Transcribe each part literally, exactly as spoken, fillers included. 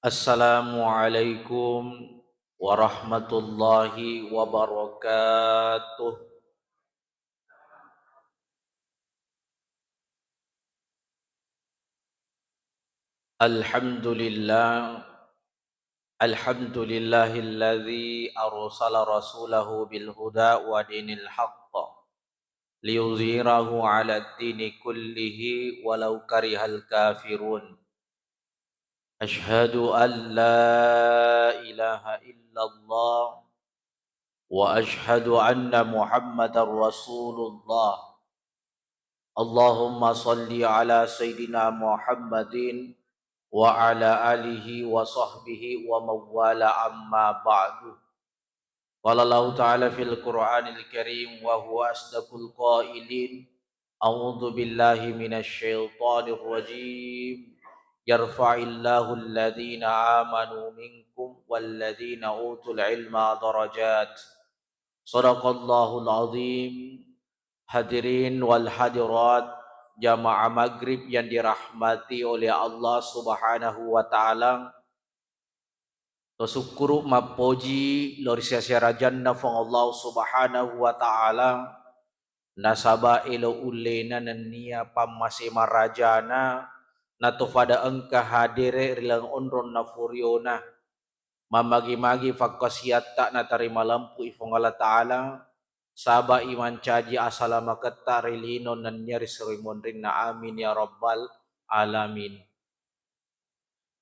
Assalamualaikum warahmatullahi wabarakatuh. Alhamdulillah. Alhamdulillahilladzi arsala rasulahu bil huda wa dinil haqq liyuzhirahu 'alad dini kullihi walau karihal kafirun. Asyhadu an la ilaha illallah wa asyhadu anna Muhammadar Rasulullah. Allahumma shalli ala sayyidina Muhammadin wa ala alihi wa sahbihi wa mawwala, amma ba'du. Qala Allahu ta'ala fil Qur'anil Karim wa huwa asdaqul qailin, a'udzu billahi minasy syaithanir rajim. Yarfa'illahu alladhina amanu minkum walladhina utul ilma darajat. Sadaqallahul azim. Hadirin wal hadirat, jamaah maghrib yang dirahmati oleh Allah Subhanahu wa Ta'ala, to sukkuru mappoji lao ri seserajanna Fuang Allah Subhanahu wa Ta'ala, nasaba elo ullena nennia pammase marajana, nato fada engka hadere ri laleng onrong nafuriona. Mammagi-magi fakkasiatta natarima lempu i Fuang Allah Ta'ala, sabai mancaji asalamaketta ri lino nennia ri seri monrinna. Amin ya rabbal alamin.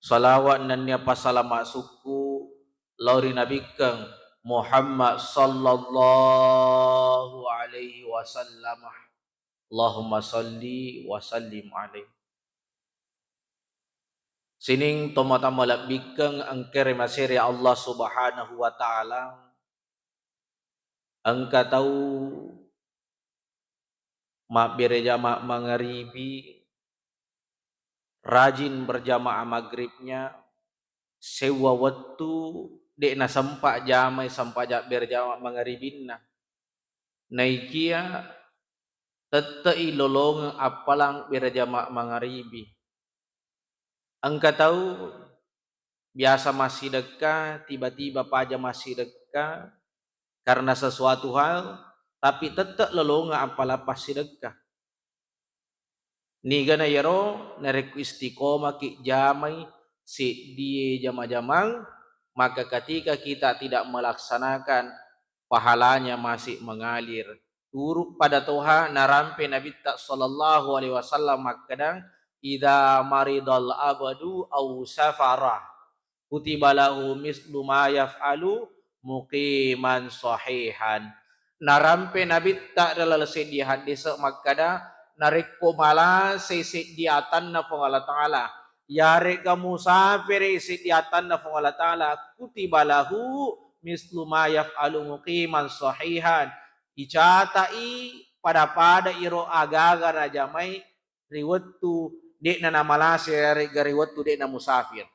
Salawat nennia passalama sukku lao ri Nabikkeng Muhammad sallallahu alaihi wasallam. Allahumma salli wa sallim alaihi. Sining tomatoa malebbikkeng engka ri masere Allah Subhanahu wa Ta'ala, engka tau mabbere jama mangaribi, rajin berjamaah maghribnya, sewwa wettu de' nasempa jamai sempajang berjamaah mangaribinna. Naikia tette'i lolongeng appalang berjamaah mangaribi. Engka tau biasa massidekka, tiba-tiba paja massidekka karena sesuatu hal, tapi tette' lolongeng appalang passidekka. Nigana iyaro, narekko istiqomaki jamai seddie jama-jamang, maka ketika kita tidak melaksanakan, pahalanya masih mengalir. Turu pada toha narampe Nabitta sallallahu alaihi wasallam makkeda, "Idza maridal abdu au safara, kutiba lahu mislu ma yaf'alu muqiman sahihan." Narampe Nabitta dalam seddie haddese makkeda, narekko malasei seddie atanna Fuang Allah Ta'ala, yarega musafiri seddie atanna Fuang Allah Ta'ala, kutiba lahu mislu ma yaf'alu muqiman sahihan. Icata'i pada-pada iro agaga najamai ri wettu de'na namalase, yarega ri wettu de'na musafir.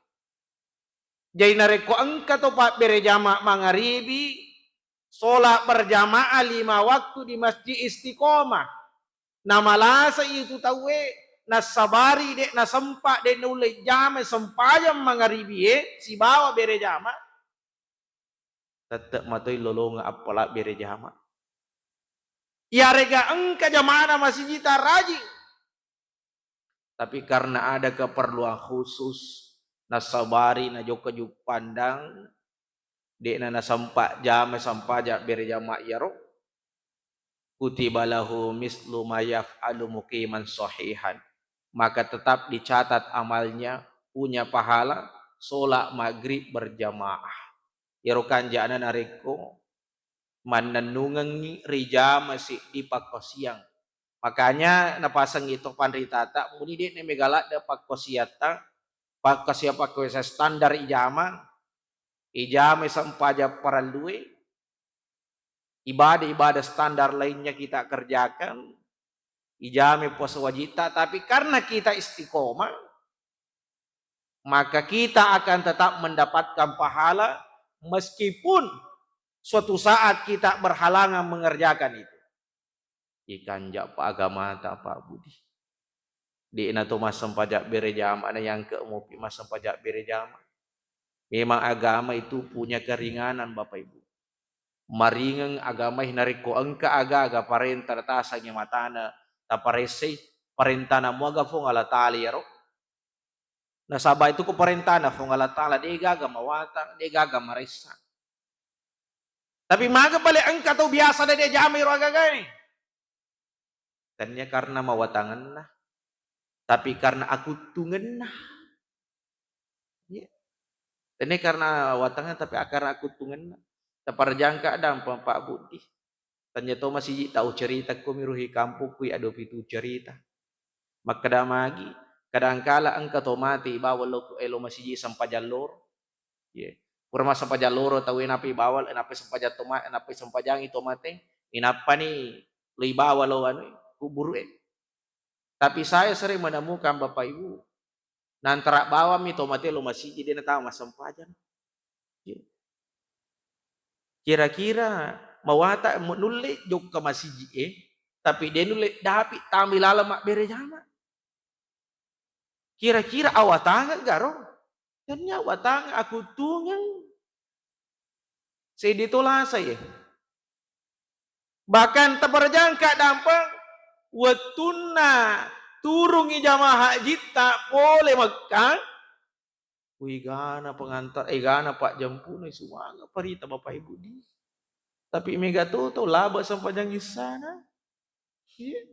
Jadi narekko engka to pabbere jama mangaribi, sholat berjamaah lima waktu di Masjid Istiqomah, namalasa itu tauwe, nassabari de' nasempa, de' naulle jamai sempajang mangaribie sibawa bere jama, tette' matoi lolongeng appala bere jama. Yarega engka jamana masijita rajing, tapi karena ada keperluan khusus, nassabari najokka Juppandang, de'na nasempa jamai sempajang bere jama iyaro, kutiba lahu mislu ma yaf'alu muqiman sahihan. Maka tetap dicatat amalnya, punya pahala sholat maghrib berjamaah. Iyaro kanjana narekko mannennungengngi rijama seddi pakkasiang. Makanya napasengngi to panritata, muni de'na mega ladde pakkasiatta, pakkasiang-pakkasiang standar ijama, ijama sempajang parellue, ibadah-ibadah standar lainnya kita kerjakan, ijama puasa wajibta, tapi karena kita istiqomah, maka kita akan tetap mendapatkan pahala meskipun suatu saat kita berhalangan mengerjakan itu. Ikanja pa agamata, Pak Budi. De'na to massempajang bere jama, na yangke mupi massempajang bere jama. Memang agama itu punya keringanan, Bapak Ibu. Maringeng agamae narekko engka aga-aga parenta natasangi matana taparessai, parentana muaga Puang Allah Taala iyaro. Nasaba itu ko parentana Puang Allah Taala, de gaga mawatang, de gaga maressa. Tapi maga pale engka tau biasa de jamai ro aga-agae. Tennia karena mawatangenna, tapi karena akuttungenna. Iya. Tennia karena watangenna, tapi karena akuttungenna. Taparjangka dampeng Pak Budi. Tennia to masiji tau cerita ko mi ruhi kampung kui ado pitu cerita. Makkeda magi, kadangkala engka to mate bawang lo, elo masiji sempajang loro. Iya. Pura massempajang loro tau, nappai bawang, nappai sempajang to ma-, nappai sempajangi to mate, inappani lo ibawa lo anu, kuburu e. Tapi saya sering menemukan Bapak Ibu, nantara bawang mi to mate lo masiji de natama massempajang. Iya. Kira-kira mawata mo-, nulle jokka masiji e, tapi de nulle dapi tamai laleng mabbere jama. Kira-kira awatangeng garo? Tennia awatangeng, akuttungeng. Seddi to lasa ye. Bahkan taparjangka dampeng wettunna turungi jamaah hajitta pole Mekkah, wih, gana pengantar, eh, gana pajjempuna, suwanga parita Bapak Ibu di. Tapi mega toto laba sempajang issana. Iya.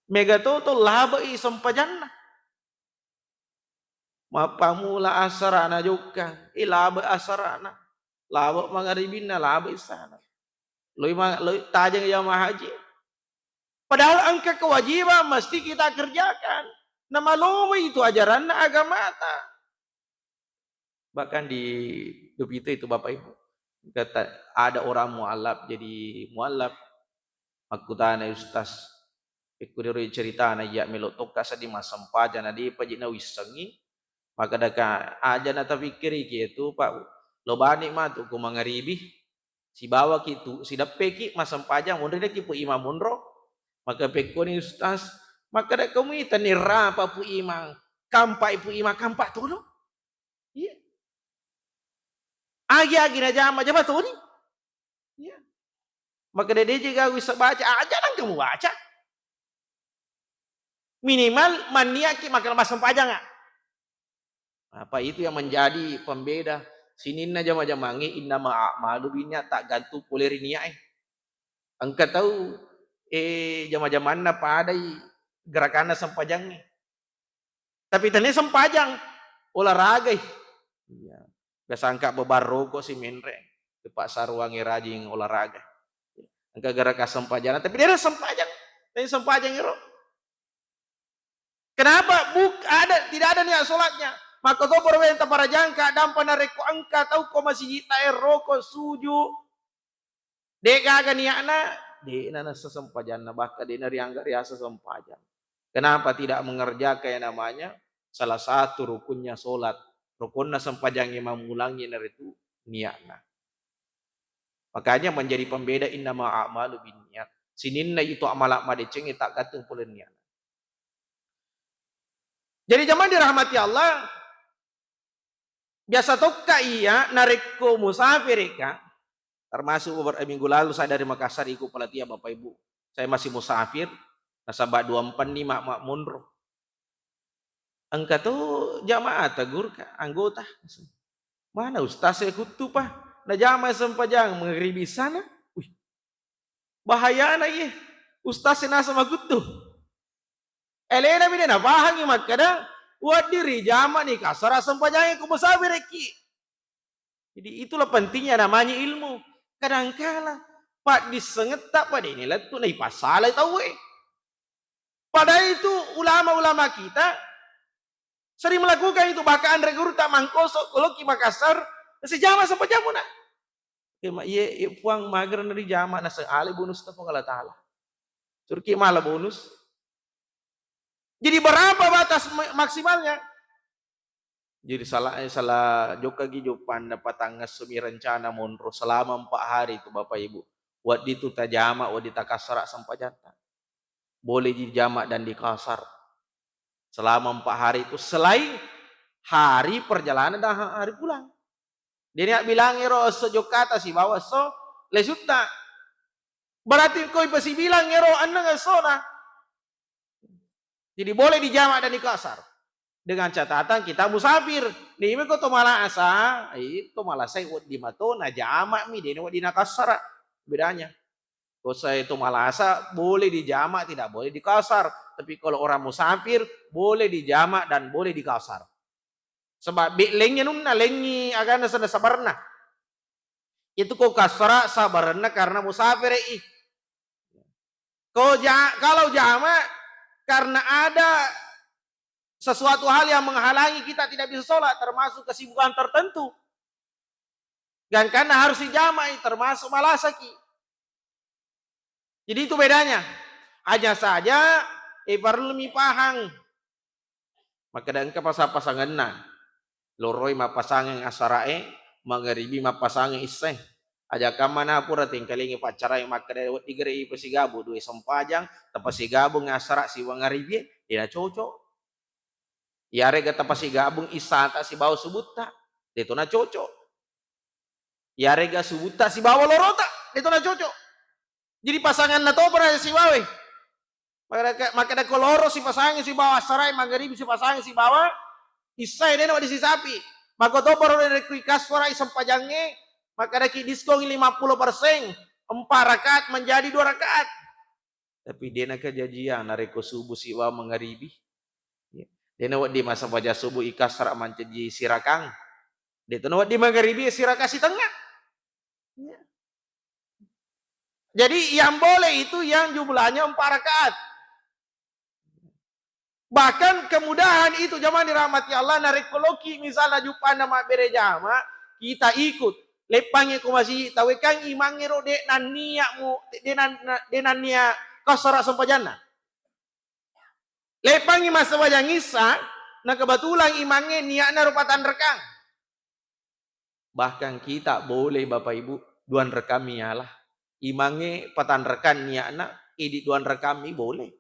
Mega toto labai sempajanna. Mappamula asarana jokka, eh, laba asarana. Laba mangaribinna, laba isana. Loi ma-, loi tajeng jamaah haji. Padahal engka kewajiban mesti kita kerjakan. Namalomoi itu ajaranna agamata. Bahkan di Dopito itu, Bapak Ibu, kata ada orang mualaf jadi mualaf, makkutana ustaz, ikku diro ceritana, iya melo tokka seddi massempajang na depa ji nawissengi, maka daka aja na tapikkiriki itu, Pak, lo bani matu ko mangaribi, sibawaki tu, sideppeki massempajang, monri daki Pu Imang monro. Maka pekkoni ustaz, maka daka muita nirapa Pu Imang, kampai Pu Imang, kampa tolo. Iya. Agi-agi najama, jama toni. Iya. Makkeda deje gaga wisseng baca, aja nang kamu baca. Minimal manniakki makkeda massempajang, ah. Apa itu yang menjadi pembeda sininna jama-jamangnge, innama a'malu binniat, taggantung pole ri niat e. Engka tau, eh, jama-jamanna padai gerakanna sempajangnge. Tapi tania sempajang, olahragai. Iya. Biasa engka beban rokok si menre, Pak Sarwangi rajin olahraga. Engka gerakan sempajang, tapi dia sempajang. Tania sempajang iro. Kenapa? Buk-, ada, tidak ada niat sholatnya. Maka to perwenta para jangka, dampa narekko engka tau ko masiji tae rokok suju. De gaga niatna, de na nassa sempajanna, bahkan de na rianggap riasa sempajang. Kenapa tidak mengerjakan yang namanya salah satu rukunnya sholat? Rukunna sempajang yang mammulangi naritu niatna. Makanya menjadi pembeda innama a'malu binniat. Sininna itu amala madeceng tak gantung pole niatna. Jadi jamaah dirahmati Allah, biasa tokka iya narekko musafirika, termasuk beberapa minggu lalu saya dari Makassar ikut pelatihan Bapak Ibu. Saya masih musafir, nasaba dua empat ni ma-, ma-, monro. Engka to jamaah tegur ka, anggota. Mana ustaz saya kuttu pa? Najama sempajang mengribi sana. Wih, bahayana iye. Ustaz e nasa maguttu. Elena mi de napahangi makkeda, wedding rijama ni kasara sempajangnge ko musafirikki. Jadi itulah pentingnya namanya ilmu. Kadangkala paddissengetta pada ini lettu na ipassalai tauwe. Padahal itu ulama-ulama kita sering melakukan itu, bahkan anre guru tak mangkoso koloki Makassar, sejama sempajang muna. Oke, ma-, iye, iye, Puang, mager na rijama, naseng ale bonus ta Puang Allah Taala. Suruki mala bonus. Jadi berapa batas ma-, maksimalnya? Jadi salah, eh, salah jokka gi joppanna, patangngessomi rencana monro selama empat hari itu Bapak Ibu. Wedding tu tajama, wedding takassara sempajatta. Boleh dijama dan dikasar. Selama empat hari itu selain hari perjalanan dan ha-, hari pulang. Dena bilang ero esso jokkata sibawa esso lesutta. Berarti ko ipasibilang ero enneng essona. Jadi boleh dijamak dan dikasar. Dengan catatan kita musafir. Nime ko to malasa, eh, to malasa wedding mato najama mi, dena wedding nakassara. Bedanya. Ko saya to malasa boleh dijamak, tidak boleh dikasar. Tapi kalau orang musafir boleh dijamak dan boleh dikasar. Sebab be lengngi anunna, lengngi agana sana sabarna. Itu ko kasara sabarenna karena musafir i. Ko ja-, kalau jama karena ada sesuatu hal yang menghalangi kita tidak bisa sholat, termasuk kesibukan tertentu. Gangkanna harus dijamai, termasuk malasaki. Jadi itu bedanya. Hanya saja, eh, perlu mi pahang. Makkeda engka pasang-pasangenna. Loroi mappasangeng asarae, mangaribi mappasangeng issae. Aja kammana pura tengkalingi paccarai makkeda wedding gere ipasigabu dua sempajang, tapasigabung asara sibawa mangaribi, dena cocok. Yarega tapasigabung isata sibawa subutta, deto na cocok. Yarega subutta sibawa lorota, deto na cocok. Jadi pasanganna to pura sibawa. Makkeda, makkeda ko loro sipasangi sibawa assarai, mangaribi sipasangi sibawa issae, dena wedding sisapi. Mako to pura rekko ikassarai sempajangnge, makkedaki diskon lima puluh persen, empat rakaat menjadi dua rakaat. Tapi dena kejajian narekko subuh sibawa mangaribi. Ya. Dena wedding massempajang subuh ikassara mancaji sirakang. Deto na wedding mangaribi sirakang sitengnga. Ya. Jadi yang boleh itu yang jumlahnya empat rakaat. Bahkan kemudahan itu jamaah dirahmati Allah, narekko loki misalna juppana mabbere jama, kita ikut. Leppangngi ko masigi, tawekang imangnge ro de nanniamu, de nan-, de nannia kasara sempajanna. Leppangngi massempajang issa, na kebetulan imangnge niatna rupa tanrekang. Bahkan kita boleh, Bapak Ibu, duanrekang miala. Imangnge patanrekang niatna, idi duanrekang mi boleh.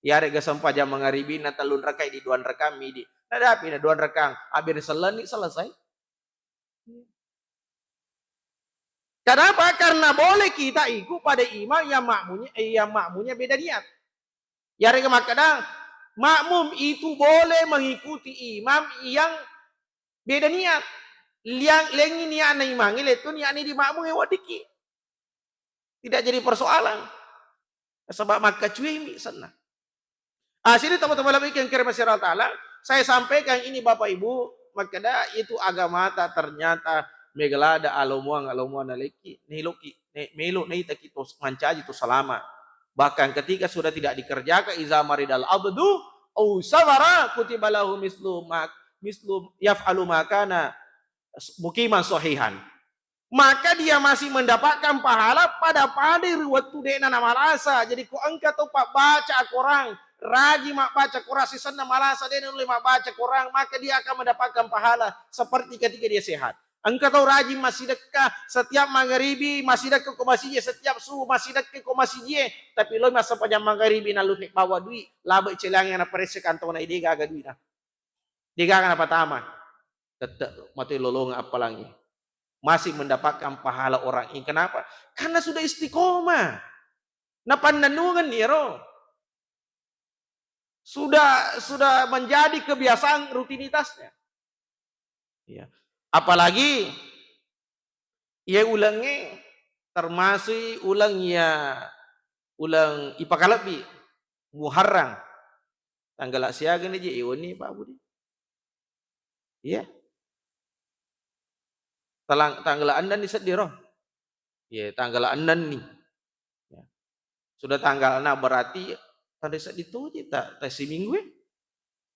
Yarega sempajang mangaribina tellunrekang, idi duanrekang mi, idi. Nadapi na duanrekang, abere sellenni selesai. Kenapa? Karena boleh kita ikut pada imam yang makmunya, eh, yang makmunya beda niat. Yarega makkeda, makmum itu boleh mengikuti imam yang beda niat. Liang, lengi niatna imangnge, lettu niatna di makmum e weddikki. Tidak jadi persoalan. Sebab makkacuemi senna. Ah, sini teman-teman lebih yang kirim Allah Ta'ala, saya sampaikan ini Bapak Ibu, makkeda itu agamata ternyata megalada alomuang, alomuang naleki, neloki, ne-, melo naitaki to mancaji to salama. Bahkan ketika sudah tidak dikerjakan, iza maridal abdu au safara kutiba lahu mislu ma-, mislu yaf'alu ma kana mukiman sahihan. Maka dia masih mendapatkan pahala pada-pada ri wettu de'na namalasa. Jadi ko engka to pabbaca Al-Quran, rajin mabbaca Quran, sisenna malasa de'na nulle mabbaca Quran, maka dia akan mendapatkan pahala seperti ketika dia sehat. Engka tau rajin massidekka, setiap mangaribi massidekka ko masijie, setiap subuh massidekka ko masijie, tapi loi massempajang mangaribi nalluhe bawa dui, labe celangi na paresse kantona, idegaga duina. Degaga napatama. Tette mate lolonga appalangi. Masih mendapatkan pahala orang ini. Kenapa? Karena sudah istiqomah. Napannennungenni ero. Sudah, sudah menjadi kebiasaan rutinitasnya. Ya. Apalagi iye ulengnge termasui uleng iya, uleng ipakalebbi, Muharram. Tanggala siaga ni je iwenni Pak Budi. Iya. Talang-, tanggala enneng ni seddiro. Iya, tanggala enneng ni. Ya. Sudah tanggal enam berarti tanda seddi toje ta, ta siminggu e.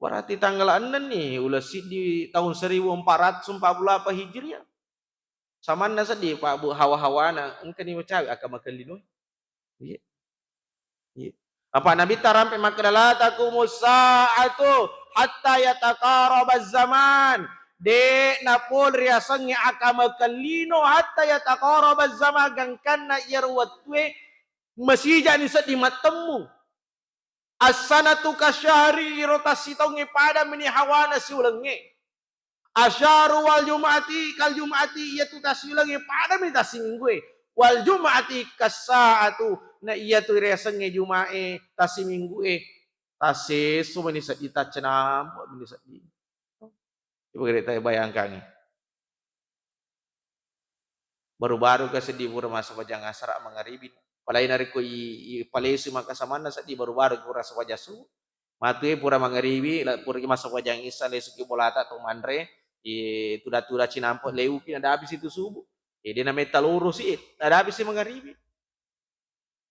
Berarti tanggal enneng ni, uleng siddi tahun seribu empat ratus empat puluh delapan Hijriah. Samanna seddi, Pak Bu, hawa-hawana, engkani macawe akka makellino. Iya. Iya. Apa Nabi tarampe makkeda, "La taqumus sa'atu hatta yataqarabaz zaman." De napol riasengnge akka makellino hatta yataqarabaz zaman, gangkanna iyaro wettue masijani seddi mattemmu. As-sanatu kasyahri, iro tassitaungnge pada meni hawana siulengnge. Asyaru wal jum'ati kal jum'ati, iyatu tassiulengnge padami tassiminggue. Wal jum'ati kassaatu, na iyatu riasengnge Juma'e tassiminggue, tassesso mani seddi, taccinampe mani seddi. Coba kita bayangkan. Baru-baru ka seddi pura massempajang asara mangaribi. Apalagi narekko i, i palesui maka samanna seddi, baru-baru ki pura sempajang subuh. Matue pura mangaribi, la-, puraki massempajang isya, lesuki bolata to manre, i tuda-tuda cinampe leuki, nadapi situ subuh. E, de nametta lorosi, nadapi si mangaribi.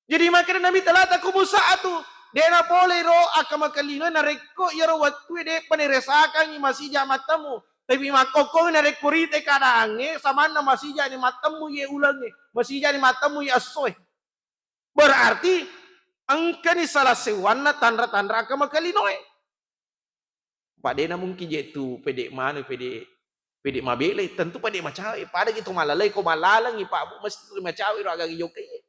Jadi makkeda Nabi, "Talata kumu sa'atu." De napole ro akkamakellinoi narekko iyaro wettue de'pa niresakangngi masija mattemmu. Tapi makkokkoe narekko rite keadaangnge, samanna masija ni mattemmu iye ulengnge, masija ni mattemmu iye essoe. Berarti engkani salah seuwanna tanra-tanra akkamakellinoi. Pak, de na mungkin je tu pede manu, pede, pede mabele, tentu pede macawe. Pada gitu malalai, ko malalangi, Pak, Bu, mesti tu macawe ro agaga jokkai.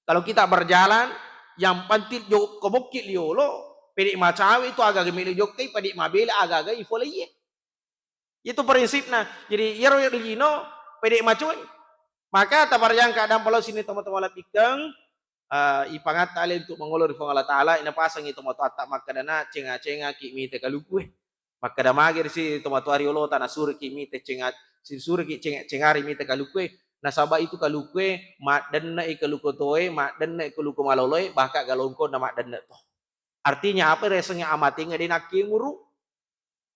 Kalau kita berjalan, yang penting jokko mokki liolo, pede macawe itu agaga mele jokkai, pede mabele agaga ifoleye. Itu prinsipna. Jadi, iyaro lino pede macoi. Maka taparjangka dampalo sini tomatoa malebbikeng, eh, ipangatta ale untuk mangolo ri Puang Allah Taala, inapasangi tomatoatta makkadana, "Cenga-cengaki mite kalukue." Makkada magi ri si tomatoa riolota, nasuruki mite cenga-, si-, suruki cenga-, cengari mite kalukue. Nasaba itu kalukue maddenne'i kaluko toe, maddenne'i kaluko maloloe, bahkan galongkonna maddenne to. Artinya apa riasengnge amatengnge de nakkemuru?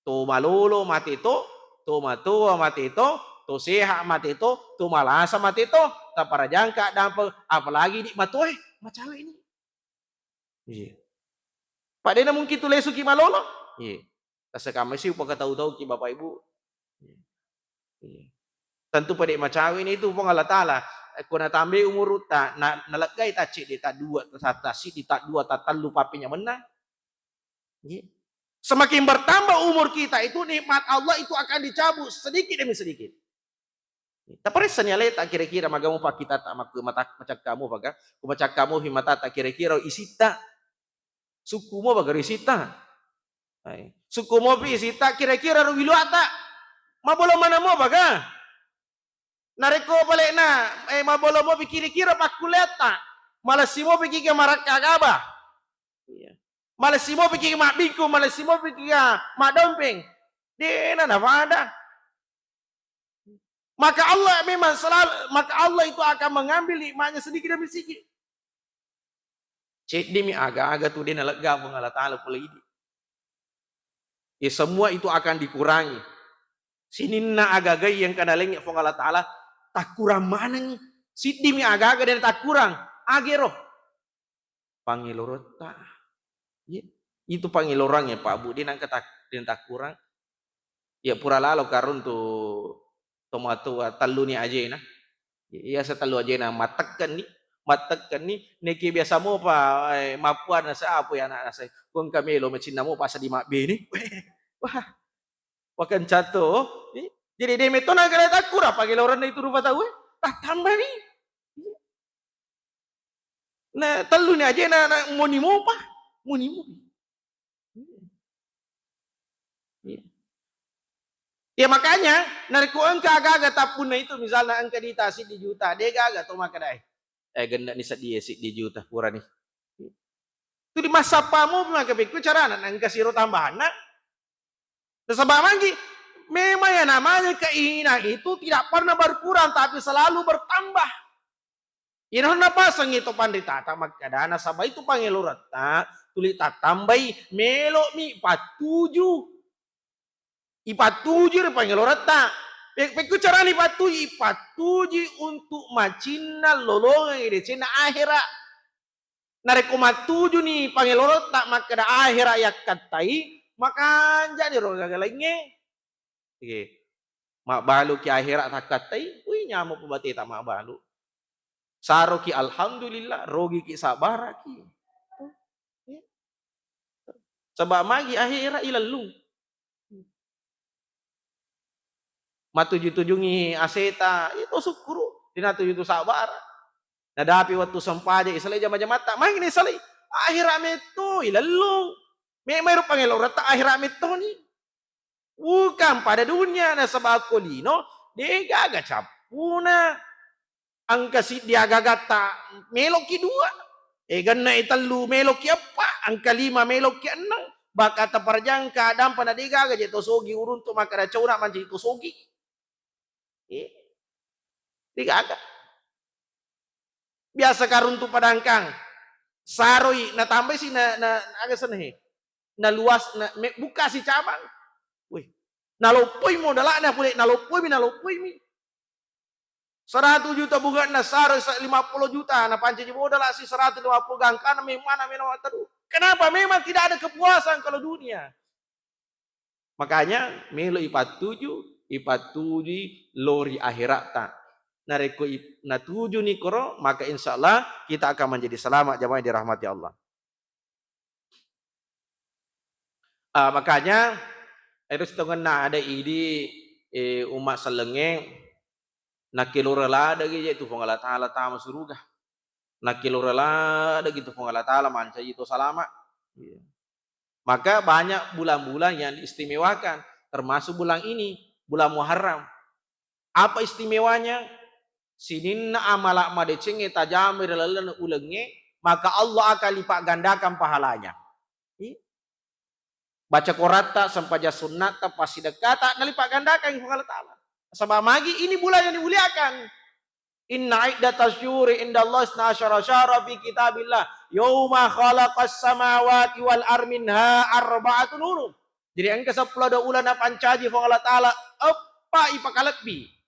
To malolo mate to, to matoa mate to, to sehat mate to, to malasa mate to, taparajangka dampe, apalagi di matoe, macawe ni. Iya. Pak, de na mungkin tu lesuki malolo? Iya. Tasekamma si upakatau-tauki Bapak Ibu. Iya. Tentu pede macawe ni itu Puang Allah Taala. Eh, ko natambai umurutta, na-, naleggai taccedde, taddua, ta-, tasiddi, taddua, tattellu, pappinya mennang. Nggih. Semakin bertambah umur kita itu, nikmat Allah itu akan dicabut sedikit demi sedikit. Taparessani aleta kira-kira maga mopa kita ta makku mata-, macakka mopa ga? Ku macakka mopi matata kira-kira isitta. Sukku mopa ga ro isitta? Hai. Sukku mopi isitta kira-kira ro wiluata. Mabolo mana mopa ga? Narekko palekna, eh, mabolo mopi kira-kira pakkuleatta. Malessi mopi ki marakka gaba. Iya. Malessi mopi ki mabbingkung, malessi mopi ki maddompeng. Dena nafada. Maka Allah memang selalu, maka Allah itu akan mengambil nikmatnya sedikit demi sedikit. Ceddimi aga-aga tu de nalegga Puang Allah Taala pole idi. Ya, semua itu akan dikurangi. Sininna aga-aga yang kana lengnge Puang Allah Taala takkurang manengi. Siddimi aga-aga de takkurang. Agero. Pangelorotta. Iya. Itu pangelorangnge, Pak Bu, de nangka tak-, de takkurang. Iya, pura lalo karung tu tomatoa telluni ajena. Iya, setellu ajena mattekkenni, mattekkenni. Neke biasa mopa, eh, mappua nasa apa ya anak nasa. Ko engka melo macinna mopa seddi mabbene. Wah, wakan cato. Jadi de metto nangka takkurang pangeloranna itu rupa tau, eh. Tattambani. Na telluni ajena, na moni mopa, moni mopi. Iya. Iya. Ya, makanya narekko engka aga-aga tappunna itu, misalna engka dita siddi juta, de gaga to makkeda, eh, eh, genne ni seddi, eh, siddi juta purani. Itu di massappa mopi maka pekku carana na engka siro tambahanna. Nasaba magi, memang yang namanya keinginan itu tidak pernah berkurang, tapi selalu bertambah. Iyana napasengngi to panritata makkeda, nasaba itu pangeloratta tuli tattambai, melo'mi pattuju. Ipattuju ri pangeloratta. Pe-, pekku carani pattuju? Ipattuju untuk macinna lolongeng decenna ahera. Narekko mattujuni pangelorotta makkeda ahera yakkattai, makanjani ro gaga laingnge. Oke. Mabbaluki ahera takkattai, wih, nyamuk bateta mabbalu. Saroki alhamdulillah, rogiki sabbaraki. Sebab magi ahera ilellung. Matuju-tujungi aseta, itu sukkuru. Dena tuju tu sabbara. Nadapi wettu sempaja, isalai jama-jamatta, magi ni salai. Ahera metto, ilellung. Memang ero pangeloretta ahera metto ni. Bukan pada dunia, nasaba ko lino degaga cappuna. Engka siddi agagatta meloki dua, eganna e tellu meloki eppa, engka lima meloki enneng, bakata parjangka adampa na degaga je to sogi uruntu makkada cauna mancaji to sogi. Eh, degaga. Biasa karuntu padangkang, saroi natambai si na, na, aga senna he, naluas na, me, buka si cabang. Wih, naloppoi modala'na pole, naloppoimi, naloppoimi. Seratu juta bunge'na, saroi sa-, lima puluh juta, napancaji modala si seratu lima puluh, gangkana memana mena watteru. Kenapa? Memang tidak ada kepuasan kalau dunia. Makanya melo ipattuju, ipattuju lori akhiratta. Narekko ip-, natujuni koro, maka insya Allah kita akan menjadi selamat, jamaah yang dirahmati Allah. Ah, makanya, ero sitongenna ada idi, eh, umma sellengnge, nakkilora ladegi je tu Puang Allah Ta'ala tama suruga. Nakkilora ladegi tu Puang Allah Ta'ala mancaji to salama. Iya. Maka banyak bulan-bulan yang diistimewakan, termasuk bulan ini, bulan Muharram. Apa istimewanya? Sininna amala madecengnge tajama ri laleng ulengnge, maka Allah akan lipat gandakan pahalanya. Iya. Baca koratta, sempajang sunnatta, passidekkata, nalipat gandakan Puang Allah Ta'ala. Nasaba magi ini bulan yang dimuliakan. Inna iddatasyuhuri indallahi isna asyara syahra fi kitabillah yauma khalaqas samawati wal ardi minha arba'atun hurum. Jadi engka seppulo dua uleng napancaji Puang Allah Ta'ala, eppa ipakalebbi.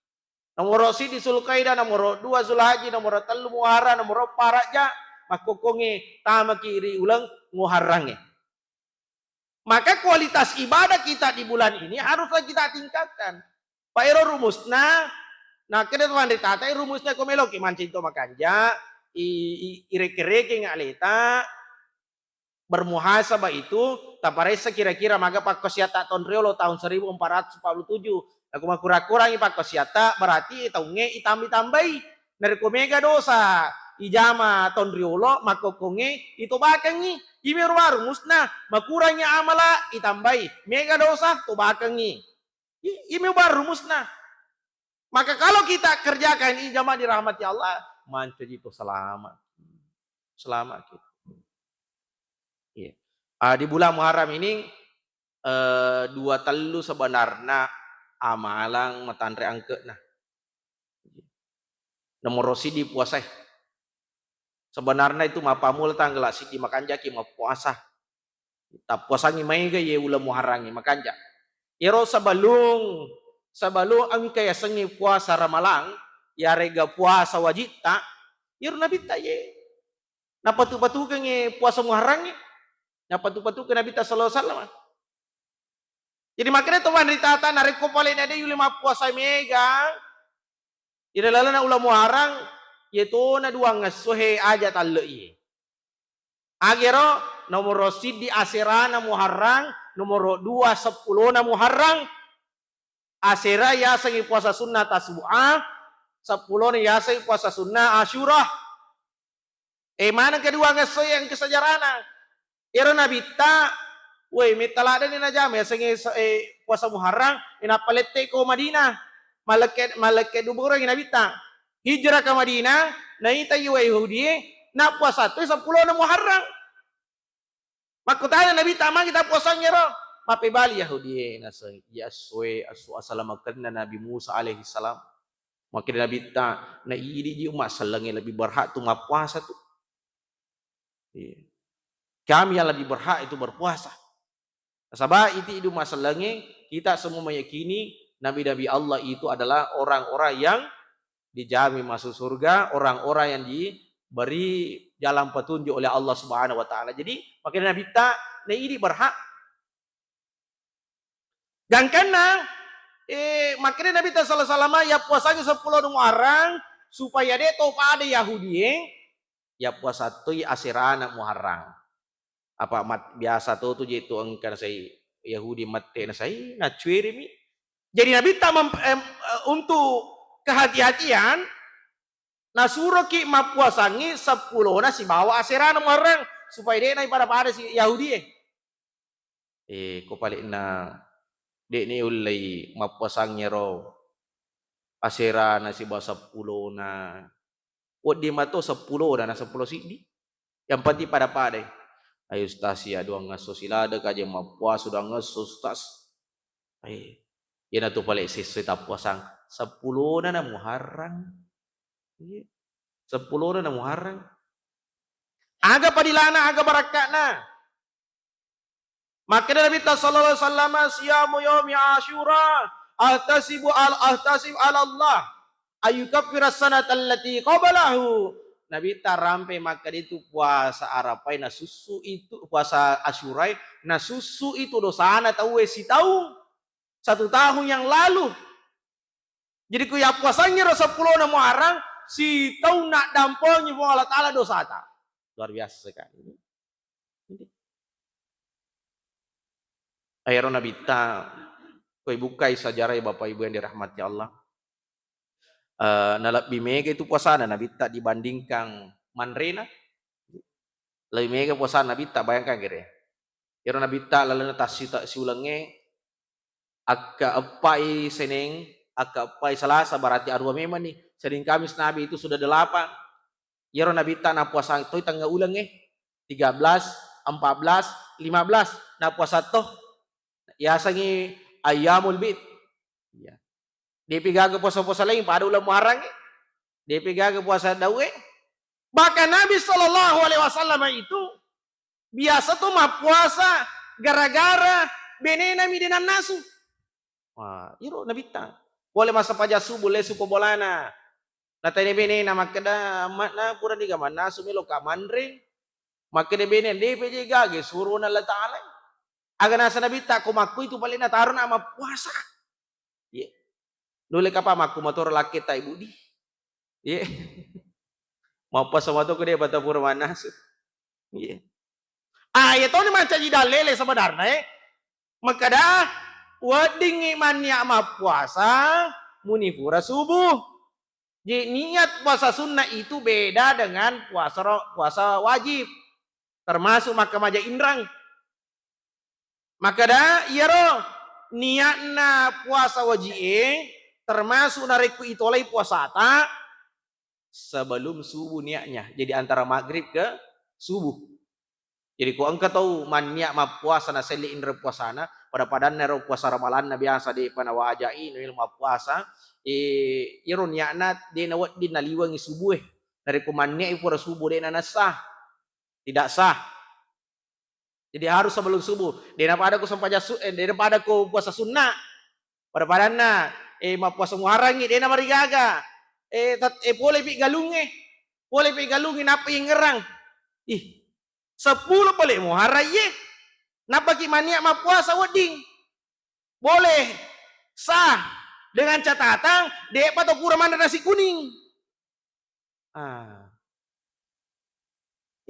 Nomoro siddi Zulkaidah, nomoro dua Zulhajji, nomoro tellu Muharram, nomoro eppa Rajab, makkokkongnge tamaki ri uleng Muharrangnge. Maka kualitas ibadah kita di bulan ini haruslah kita tingkatkan. Pa ero rumusna, nakkeda tu panritata, rumusna ko meloki mancaji to makanja, i, i, ireke-rekeng aleta, bermuhasabah itu, taparessa kira-kira maga pakkosiatta taung riolo, tahun seribu empat ratus empat puluh tujuh. Nako makura-kurangi pakkosiatta, berarti taungnge itambai-tambai. Narekko mega dosa ijama taung riolo, makkokkongnge itobakengngi. Imi ro baru musna, makurangi amala itambai. Mega dosa, tobakengngi. I-, imi baru rumusna. Maka kalau kita kerjakan ini, jamaah dirahmati Allah, mancaji to selamat. Selamat kita. Iya. Ah, di bulan Muharram ini, eh, dua tellu sebenarna amalang matanre angke'na. Nomoro siddi puasae. Sebenarna itu mappammula tanggal siddi makanjaki mappuasa. Tappuasangngi maega iye uleng Muharrangnge makanja. Iyaro sebelum, sebelum engka yasengnge puasa Ramalang, yarega puasa wajitta, iyaro Nabitta iye napatu-patukengnge puasa Muharrangnge. Napatu-patukeng Nabitta sallallahu alaihi wasallam. Jadi makanya to panritata, narekko pale na de yuli mappuasa mega, ri lalenna uleng Muharram, iye tona duang esso he aja talle'i. Agero nomoro siddi aserana Muharram, nomoro dua seppulona Muharram. Asera yasengngi puasa sunna Tasu'a, seppulona yasengngi puasa sunna Asyura. Eh, maneng kedua ngesso yang kesejarana. Ero Nabitta, woi, metta ladani najama yasengnge, eh, puasa Muharram, eh, nappa lette ko Madinah. Malekke, malekke duburengi Nabitta. Hijrah ke Madinah, naita iwa Yahudi, nappuasa tu seppulona Muharram. Makkutana Nabitta, "Magi tappuasangngi ro?" Mappebali Yahudi e, naseng, "Iya essoe, esso asalamakenna Nabi Musa alaihi salam." Makkeda Nabitta, "Na idi ji umma sellengnge lebih berhak tu mappuasa tu. Iya. Kami yang lebih berhak itu berpuasa." Nasaba iti idi umma sellengnge, kita semua meyakini nabi-nabi Allah itu adalah orang-orang yang dijamin masuk surga, orang-orang yang diberi jalan petunjuk oleh Allah Subhanahu wa Ta'ala. Jadi, makkeda Nabitta, na idi berhak. Gangkanna, eh, makkeda Nabitta sallallahu alaihi wasallam, ya puasangi seppulo Muharram, supaya de to pada Yahudi e, ya puasa toi aserana Muharram. Apa mat-, biasa to tu je tu engka nasai Yahudi mette nasai, nacuerimi. Jadi Nabitta mem-, em, eh, untuk kehati-hatian, nasuroki mappuasangngi seppulona sibawa aserana Muharram, supaya de na pada-pada si Yahudi e. Eh, ko palenna De'ni ullei mappuasang ero aserana sibawa seppulona. Wedding mato seppulona na seppulo siddi. Yang penting pada-padai. Ayo Ustaz, ya, duangngesso siladeka aja mappuasa duangngesso, Ustaz. Eh, iyanatu pale sessoi tappuasang seppulona na Muharram. Iya. Seppulona na Muharram. Aga padilana, aga barakka'na. Makkeda Nabitta sallallahu alaihi wasallam, "Siyamu yaumi Asyura, ahtasibu al-, ahtasib ala Allah, ayyukaffira sanata allati qablahu." Nabitta rampe makkeda itu puasa Arapai nasussu itu, puasa Asyurai nasussu itu dosana tauwe sitaung, satu tahun yang lalu. Jadi ku yappuasangngi ro seppulona Muharram, sitaung naddampengi Puang Allah Taala dosata. Luar biasa sekali. Aero Nabitta, koi bukai sejarah ya Bapak Ibu yang dirahmati Allah. Eh, nalebbi mega itu puasana Nabitta dibandingkan manrena. Lebih mega puasana Nabitta, bayangkan kira. Ero Nabitta lalenna tassi-, siulengnge, akka eppai Seneng, akka eppai Selasa, berarti arua memang nih. Senin Kamis Nabi itu sudah delapan. Iyaro Nabitta napuasa toi tengnga ulengnge, tiga belas, empat belas, lima belas, napuasa to. Yasengngi ayyamul bid. Iya. Depi gaga puasa-puasa lain pada uleng Muharram e. Depi gaga puasa daue. Bahkan Nabi sallallahu alaihi wasallam itu biasa tu mappuasa gara-gara benena mi de nannasu. Wah, iro Nabitta. Pole massempajang subuh lesu ko bolana. Natanya benena makkeda, "Amma'na, puraniga mannasu, meloka manre?" Makkeda bene, "Depe je gaga surona Allah Taala." Aga nasa Nabitta, ko makku itu pale natarona mappuasa. Iya. Nulle kapa makku motoro lakketta Ibu di. Iya. Mappuasa mato ko de bata pura mannasu. Iya. Ah, iya toni mancaji dalele sebenarna, eh. Makkeda, weddingngi mannia mappuasa muni pura subuh. Jadi niat puasa sunnah itu beda dengan puasa ro-, puasa wajib. Termasuk makkamaja inrang. Makkeda, iyaro niatna puasa wajib e, termasuk narekko itolai puasata, sebelum subuh niatnya. Jadi antara maghrib ke subuh. Jadi ko engka tau manniat mappuasa na selle inre puasana, pada-padanna ro puasa ramalanna biasa de pa nawajai, no mappuasa, eh, iyaro niatna de nawedding naliwengi subuh e. Narekko manniat pura subuh de nanessa. Tidak sah. Jadi harus sebelum subuh. Dena pada ko sempajang su-, eh, dena pada ko puasa sunnah. Pada-padanna, eh, mappuasa Muharrangngi, dena marigaga. Eh, tat-, eh, pole pi galungnge. Pole pi galungnge, nappa ingerang. Ih, seppulo pale Muharram ye. Nappaki mania mappuasa wedding. Boleh. Sah. Dengan catatan, de'pa to pura manre nasi kuning. Ah.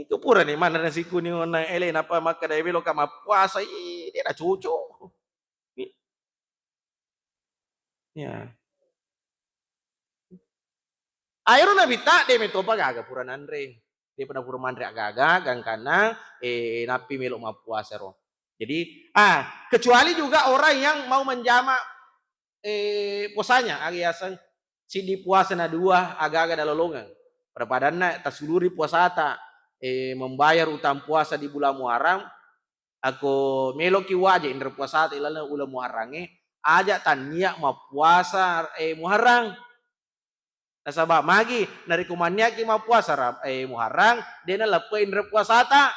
Iko purani manre nasi kuning onna ele, napa makkeda meloka mappuasa, ih, de na cocok. Ih. Ya. Aero Nabitta de metopa gaga pura nanre. De pada pura manre agaga, gangkanna, eh, nappi melo mappuasa ro. Jadi, ah, kecuali juga orang yang mau menjamak eh, puasanya, aga yaseng siddi puasa na dua aga-aga nalolongeng. Pada-padanna tasuluri puasata, eh, membayar utang puasa di bulan Muharram, ako meloki waje inre puasata ilaleng uleng Muharrangnge, aja tannia mappuasa, eh, Muharram. Nasaba magi, narekko manniaki mappuasa ra-, eh, Muharram, de naleppe inre puasata.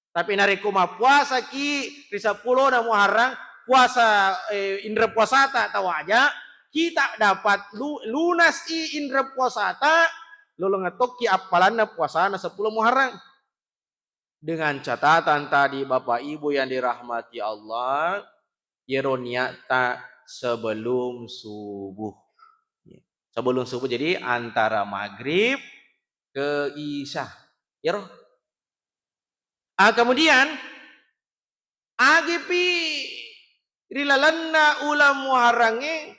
Tapi narekko mappuasaki ri seppulona Muharram, puasa, eh, inre puasata tawaja, kita dapat lu-, lunas i inre puasata, lolong tokki appalanna puasana seppulo Muharram. Dengan catatan tadi, Bapak Ibu yang dirahmati Allah, yero niatta sebelum subuh. Sebelum subuh, jadi antara maghrib ke isya. Yero. Ah, kemudian, agipi ri lalenna uleng Muharrangnge,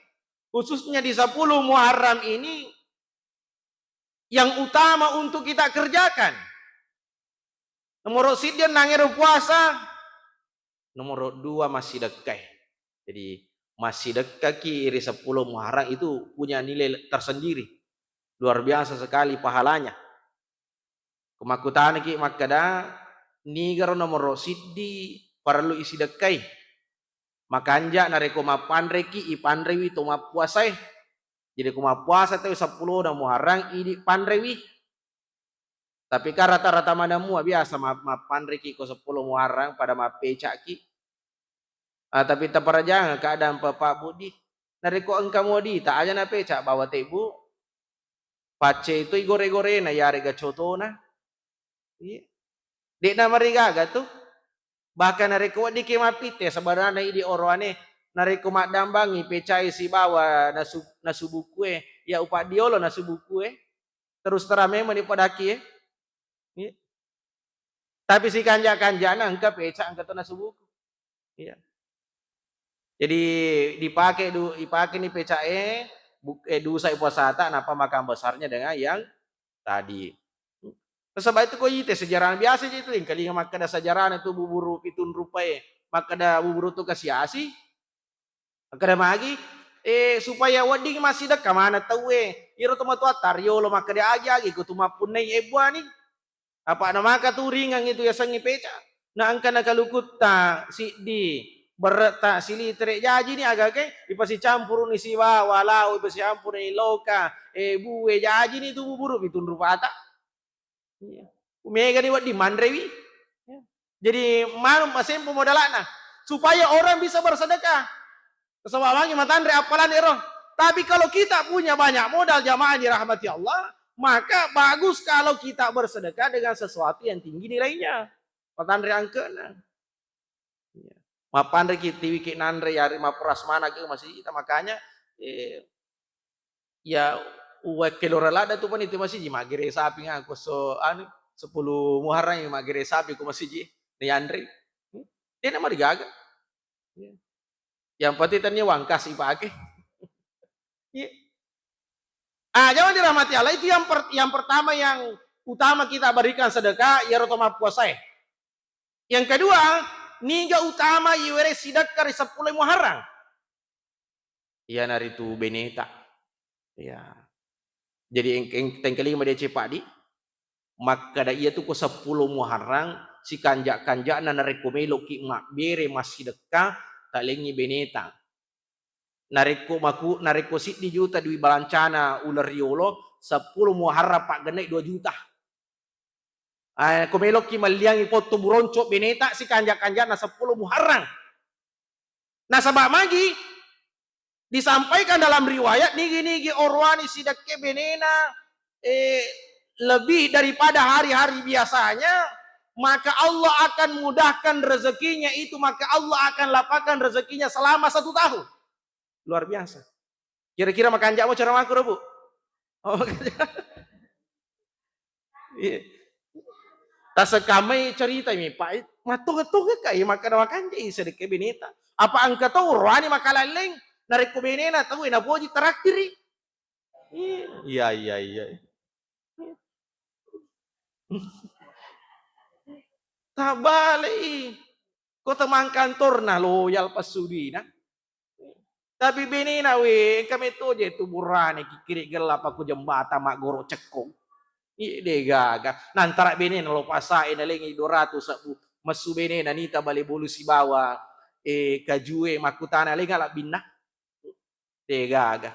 khususnya di sepuluh Muharram ini, yang utama untuk kita kerjakan. Nomoro siddi ennangngero puasa, nomoro dua massidekkai. Jadi, massidekkaki ri seppulo Muharram itu punya nilai tersendiri. Luar biasa sekali pahalanya. Ko makkutanaki makkeda, nigaro nomoro siddi parellu isidekkai? Makanja narekko mappanreki, ipanrewi to mappuasae. Jadi, ko mappuasa tau seppulo na Muharram, idi panrewi. Tapi kan rata-rata maneng mua biasa ma-, mappanreki ko seppulo Muharram pada mappecaki. Ah, tapi taparajangeng keadaan Bapak Budi. Narekko engka modi, ta aja napeca bawa tebbu. Pacce itu igore-gorena, yarega cotona. Iya. De'na marigaga tu. Bahkan narekko weddikki mappitte, sebenarnya idi oroane, narekko maddambangi pecai sibawa nasu-, nasu buku e, ya upaddiolo nasu buku e. Terus terang memang ni padaki e. Iya. Tapi sikanja-kanjana engka peca, engka to nasu buku. Iya. Jadi dipake du-, dipake ni peca e, bu-, eh, dusa puasata, napa makan besarnya dengan yang tadi. Nasaba itu ko ite sejarah biasa itu, engkalinga makkeda sejarahna tu buburu pitung rupa e, makkeda buburu tu kasiasi, makkeda magi, eh, supaya wedding massidekka maneng tauwe. Iro to matoatta riolo makkeda agi-agi ko tu mappunnai ebbuani. Apa namaka tu ringang itu yasengnge peca. Na engka nakalukutta siddi, berre'ta silitere, jajini agake, ipasicampuruni sibawa lao, ipasicampuruni loka, eh, bue, jajini tu buburu pitung rupata. Iya. Mega ni wedding manrewi. Ya. Jadi manu masempo modalana supaya orang bisa bersedekah. Nasaba magi matanre appalanna ero. Tapi kalau kita punya banyak modal, jamaah yang dirahmati Allah, maka bagus kalau kita bersedekah dengan sesuatu yang tinggi nilainya. Matanre angkena. Iya. Mappanreki tiwiki nanre, yari mapperas manaki masijita. Makanya, eh, ya, uwakkelora ladda tu pani tu masiji, maggere sapi nga, ko so, anu, sepuluh Muharram maggere sapi ko masiji, nianre. Dena marigaga. Iya. Yang penting tania wangkas ipake. Iya. Ah, jamaah dirahmati Allah, itu yang per-, yang pertama yang utama kita berikan sedekah, iyaro to mappuasae. Yang kedua, niga utama iwere sidekka ri seppulo Muharram? Iyanaritu beneta. Ya. Jadi eng-, eng-, tengkalinga madeceng padi, makkeda iyatu ko seppulo Muharram, sikanja-kanjana narekko meloki mabbere massidekka, talengngi beneta. Narekko maku-, narekko siddi juta dui balancana uleng riolo, seppulo Muharram paggennai dua juta. Ah, ko meloki melliangi potto buronco beneta sikanja-kanjana seppulo Muharram. Nasaba magi disampaikan dalam riwayat, nigi-nigi oroane sidekke benena, eh, lebih daripada hari-hari biasanya, maka Allah akan mudahkan rezekinya itu, maka Allah akan lapangkan rezekinya selama satu tahun. Luar biasa. Kira-kira makanja'mo cara makuro, Bu? Oh, makanja. Iya. Tasekkamai cerita mi, Pak. Mattonga-tonga kai makkeda makanjai sedekka beneta. Apa engka to uroani makalalleng, narekko benena tau napoji terakhiri. Iya, iya, iya. Tabbalei. Ko temang kantorna loyal passudina. Tapi benena, we, engka metto je tu burane kikkiri gella pakku jembata maggoro cekkong. Iya, de gaga. Nantara benena lo pasae nalengi dua ratus sebbu. Messu benena nita bale bolu sibawa, eh, kajue makkutana lenga labbinna. De gaga.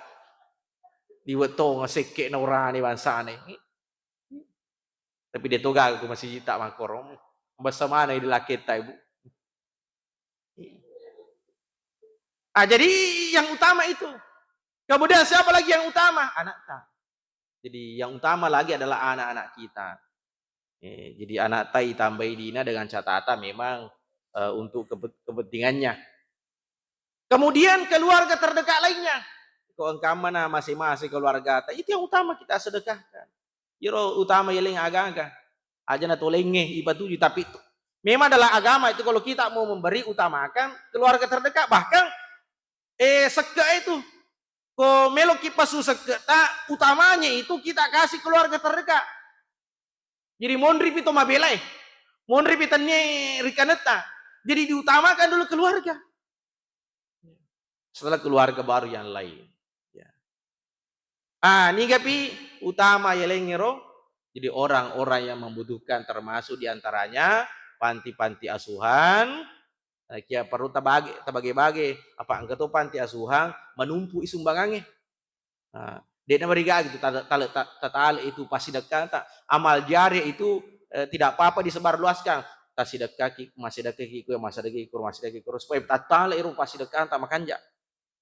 Diwettonga sekke na urane bangsane. Tapi de to gaga ku masiji ta makkoro. Basa mana di laketta, Ibu. Ah, jadi yang utama itu. Kemudian siapa lagi yang utama? Anakta. Jadi yang utama lagi adalah anak-anak kita. Eh, jadi anakta itambai dina dengan catatan memang, eh, untuk kepe-, kepentingannya. Kemudian keluarga terdekat lainnya. Ko engka mana masing-masing keluargata, itu yang utama kita sedekahkan. Iyaro utama yeleng aga-aga. Aja na tolengnge ipatuju, tapi tu-, memang dalam agama itu kalau kita mau memberi, utamakan keluarga terdekat. Bahkan, eh, sekke itu, ko meloki pasu sekke ta, utamanya itu kita kasih keluarga terdekat. Jadi monripi to mabelae, monripi tennia rikanetta. Jadi diutamakan dulu keluarga. setelah keluarga baru yang lain. Ya. Ah, nigapi utama yalengngero? Jadi orang-orang yang membutuhkan, termasuk diantaranya panti-panti asuhan. Eh, kia perlu tabage-, tabage-bage. Apa engka to panti asuhan menumpu sumbangannya. Ah, de'na mariga gitu, tale-, tale-, ta-, tatale itu pasidekkanta. Amal jariah itu, eh, tidak apa-apa disebarluaskan. Tasidekkaki, masidekkaki, kue masidekkaki, kue masidekkaki, kue supaya tatale iro pasidekkanta makanja.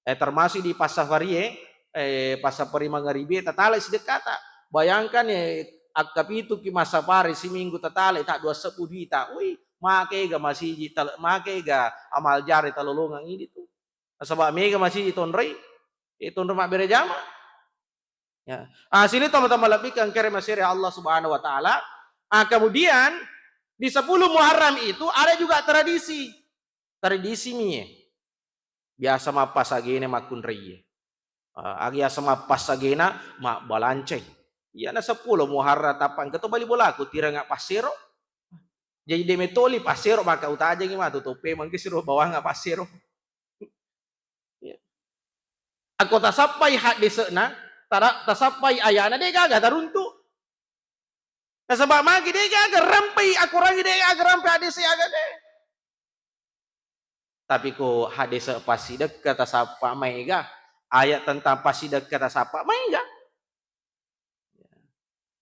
Eh, termasuk di passafarie, eh, passafari mangaribi, tatale sidekkata. Bayangkan, eh, akkapituki massafari siminggu tatale, tak dua sebbu duita. Wih, makega masiji, tal-, makega amal jariah talolongang ini tu. Nasaba mega masiji tonroi, eh, tonroi mabbere jama. Ya. Ah, sini teman-teman lebih kengkere masere Allah Subhanahu wa Ta'ala. Ah, kemudian di sepuluh Muharram itu ada juga tradisi. Tradisi mie. Biasa mappasagena makkunraie. Ah, biasa mappasagena mabbalancai. Iyana sepuluh Muharram tappa engka to bali bolaku tiranga passero. Jadi de metoli passero maka utajengi matu toppe mangke siro bawang passero. Ya. Ako tasappai haddese'na, tara-, tasappai ayana de gaga taruntu. Nasaba magi de gaga rampai akorangi de gaga rampai haddese aga de. Tapi ko haddese passidekka tasappa maega, ayat tentang passidekka tasappa maega.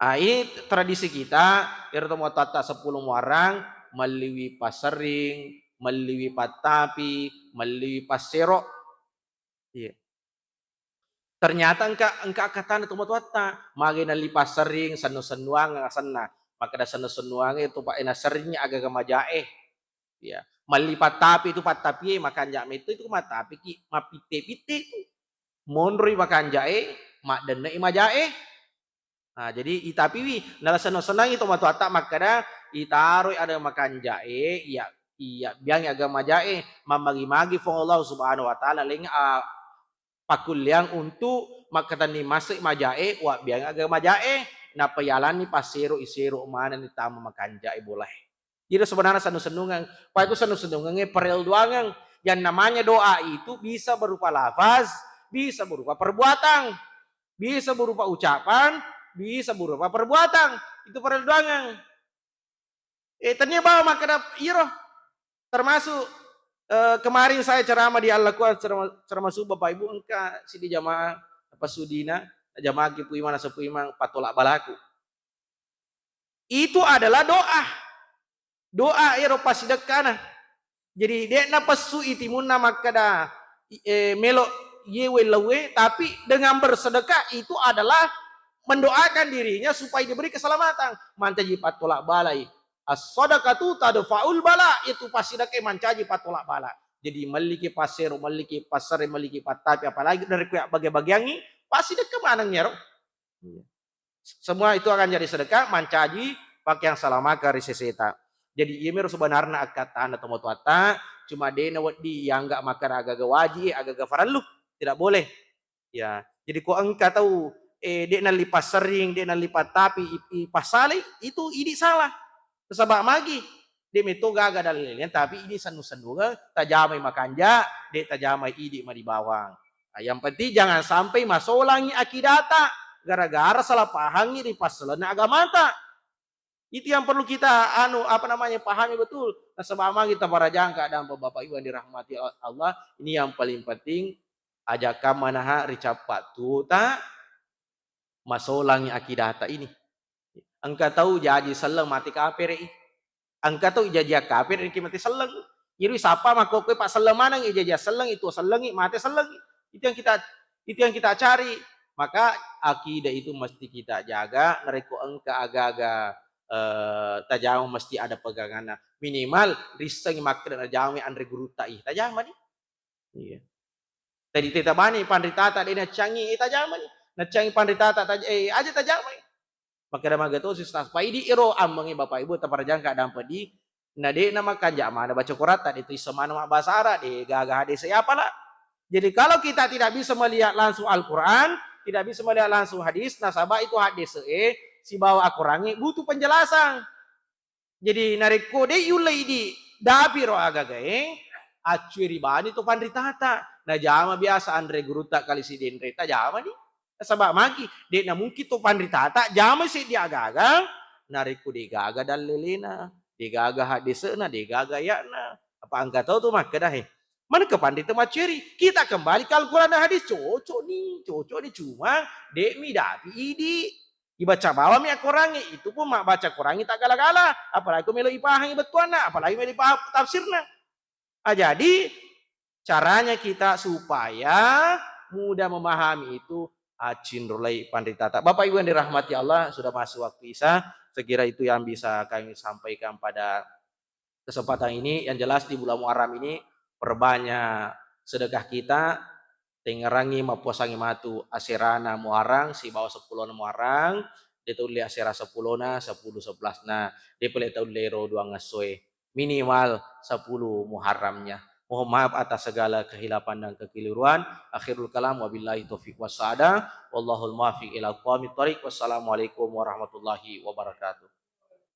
Ah, ini tradisi kita, ero tomatoatta sepuluh Muharram, melliwi passerring, melliwi pattapi, melliwi passero. Iya. Ternyata engka, engka akkatana tomatoatta, magi nalli passerring, sennu-sennuang asenna. Makkeda sennu-sennuang itu, Pak, eh, naserring aga-aga majae. Iya. Melli pattapi itu, pattapie makanja metto itu, mattapiki, mappitte-pitte itu. Monroi makanjae, maddenne'i majae. Nah, jadi itapiwi, nala senno-sennangi tomatoatta makkeda, itaroi ada makanjae, iya, iya, biang aga majae, mammagi-magi Puang Allah Subhanahu wa Ta'ala, leng, ah, pakkulleang untuk makkatenni masse majae, wa biang aga majae, nappa yalanni passero, isero manenni tama makanjae bolae. Jadi sebenarnya sennu-sennungeng. Paiku sennu-sennungeng parellu doangeng. Yang namanya doa itu bisa berupa lafaz, bisa berupa perbuatan, bisa berupa ucapan, bisa berupa perbuatan. Itu parellu doangeng. Eh, tania bawa makkeda iro. Termasuk, eh, kemarin saya ceramah di Al-Quran, ceramah, ceramah subuh, Bapak Ibu, engka sidi jamaah apa sudina, jamaah ki puimang, nasa puimang patolak balaku. Itu adalah doa. Doa ero pasidekkana. Jadi, de'na pessu i timunna makkeda, eh, melo yewe lawe, tapi dengan bersedekah itu adalah mendoakan dirinya supaya diberi keselamatan. Mancaji pattolak balai. As-sadaqatu tadfa'ul bala, itu pasidekka mancaji pattolak bala. Jadi, melliki passero, melliki passere, melliki pattapi, apalagi dari kue bage-bageangi, pasidekka maneng ero. Iya. Semua itu akan jadi sedekah, mancaji pakeang salamaka ri seseta. Jadi, iya mero sebenarna akkattana tomatoatta, cuma de' nawedding ianggap makkeda aga-aga waji, aga-aga farellu. Tidak boleh. Ya, jadi ko engka tau, eh, de' nalli passerring, de' nalli pattapi, i-, ipassalai, itu idi salah. Nasaba magi, de' metto gaga dalilnya, tapi ini sennu-sennungeng, tajamai makanja, de' tajamai idi mani bawang. Nah, yang penting jangan sampai masolangi akidata gara-gara salah pahangi ri passalenna agamata. Itu yang perlu kita, anu, apa namanya, pahami betul. Nasaba magi taparajangka dan Bapak Ibu yang dirahmati Allah, ini yang paling penting, ajakka manaha ri cappa tuta, masolangi akidata ini. Engka tau jaji selleng mate kapere'i. Engka tau ijaji kapere' ki mate selleng. Iri sapa makkokkoe passelleng maneng, ijaji selleng, itu sellengi, mate sellengi. Itu yang kita, itu yang kita cari. Maka akidah itu mesti kita jaga. Narekko engka aga-aga, eh, tajama mesti ada peganganna. Minimal rissengi makkeda najama anre gurutta i. Tajama ni. Iya. Tadi teta bani panritata de' naccangi, eh, tajamani. Naccangi panritata taj-, eh, aja tajamai. Makkeda maga tosi Ustaz. Paidi ero ammengi Bapak Ibu taparajangka dampedi. Na de' na makanja mana baca Qur'an, tadi tu iso mana mabbahasa Arab, de' gaga hadis ya apala. Jadi kalau kita tidak bisa melihat langsung Al-Quran, tidak bisa melihat langsung hadis, nasaba itu hadis, eh, sibawa Al-Quran butuh penjelasan. Jadi narekko de' yulle idi dapiro agagae, accue ri bani to panritata. Najama biasa anre gurutta kali sidenre, tajamani. Nasaba magi, de'na mungkin to panritata jamai seddi agaga narekko de'gaga dallelena, de'gaga haddese'na, de'gaga aya'na. Apa engka tau tu makkeda, he, manengka panrita macceri? Kita kembali ke Al-Quran dan hadis, cocok ni, cocok ni, cuma de'mi dapi idi. Ibaca bawami akorangnge, itu pun mabbaca korangnge taggala-gala, apalagi ko melo ipahangi bettuanna, apalagi melo ipahang tafsirna. Ah, jadi caranya kita supaya mudah memahami itu, acinrolai panritata. Bapak Ibu yang dirahmati Allah, sudah masuk waktu Isya, saya kira itu yang bisa kami sampaikan pada kesempatan ini. Yang jelas di bulan Muharram ini perbanyak sedekah kita, tengngerangngi mappuasangngi matu aserana Muharram sibawa seppulona Muharram, de' taulle asera seppulona, sepuluh sebelasna, de' pale taulle ro duang essoe, minimal sepuluh Muharramnya. Mohon maaf atas segala kehilafan dan kekeliruan. Akhirul kalam, wabillahi taufiq wassa'adah. Wallahul muwaffiq ila aqwamit thariq. Wassalamualaikum warahmatullahi wabarakatuh.